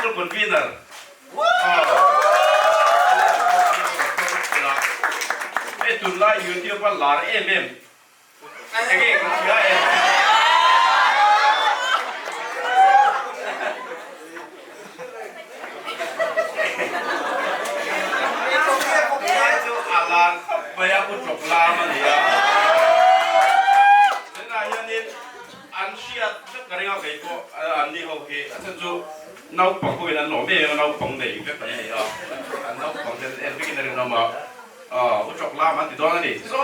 Local Convener Hei tunlai YouTube a lar em em enge ka hria em? He chu a lar khawp mai a, u chawp lam a ni a. Tunah hianin an hriat vek ka ring a kei pawh an ni ho hi a chhan chu Naupang pawhin an lawm em em a, naupang nei vek an ni a, an naupang ten en vekin a rinawm a, aw u chawk lam an ti dawn a ni. So,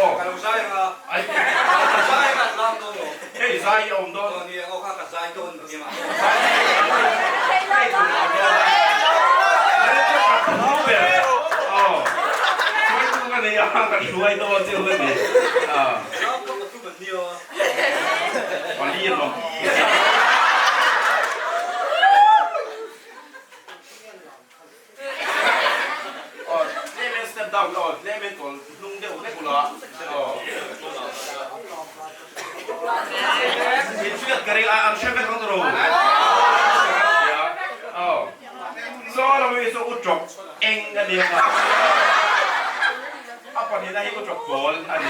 aw. Ka lo zai ang a, ka zai ang a, lam dawn lo. Hei zai i awm dawn. Aw ni ang aw kha ka zai dawn ni ang a. Hei tunah hian ka thu ber, aw, hruaitu ka nei a, ka hruai dawn che u a ni. Lam pawh ka thu kan ni aw. Pali an awm. Aw tlem in step down aw tlem in kawl hnung deuh hlek ula aw. In hriat ka ring a an hre vek ang tawh ro. Aw saw lam hi saw u tawk eng a nia. A pahnihna hi u tawk pawl a ni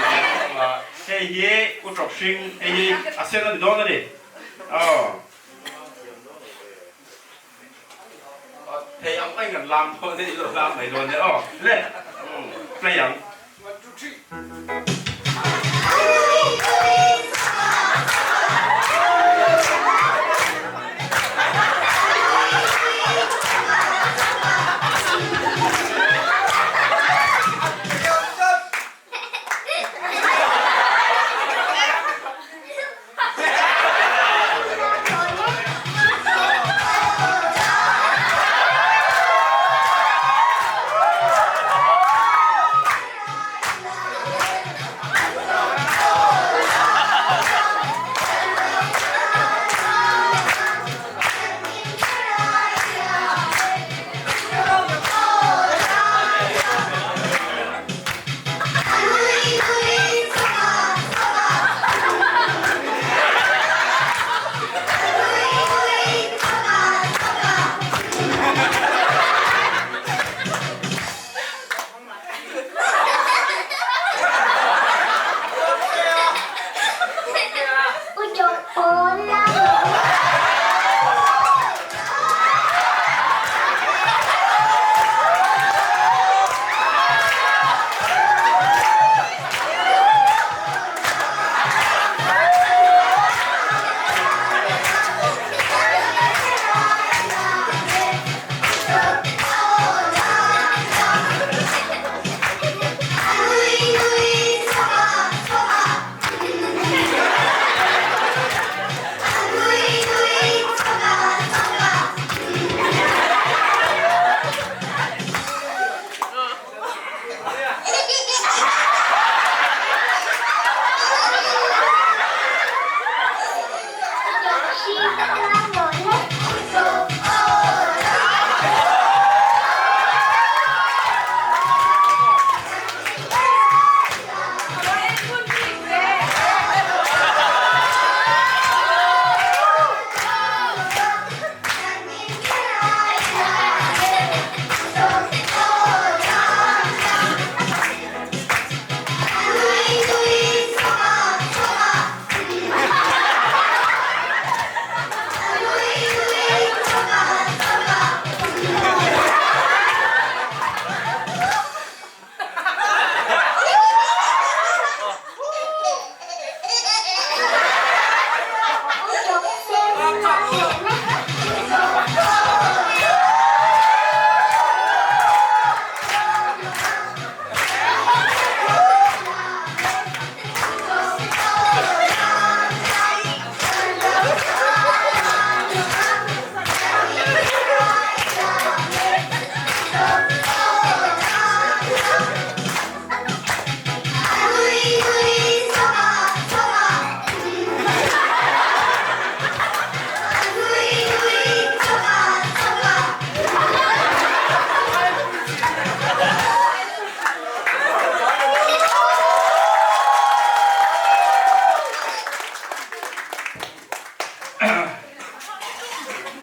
a. Hei hi u tawk hring, hei hi a sen a ni dawn a ni. Aw. Thei ang mai kan lam dawn e, i lo lam mai dawn e. Aw, le, play ang. One, two, three.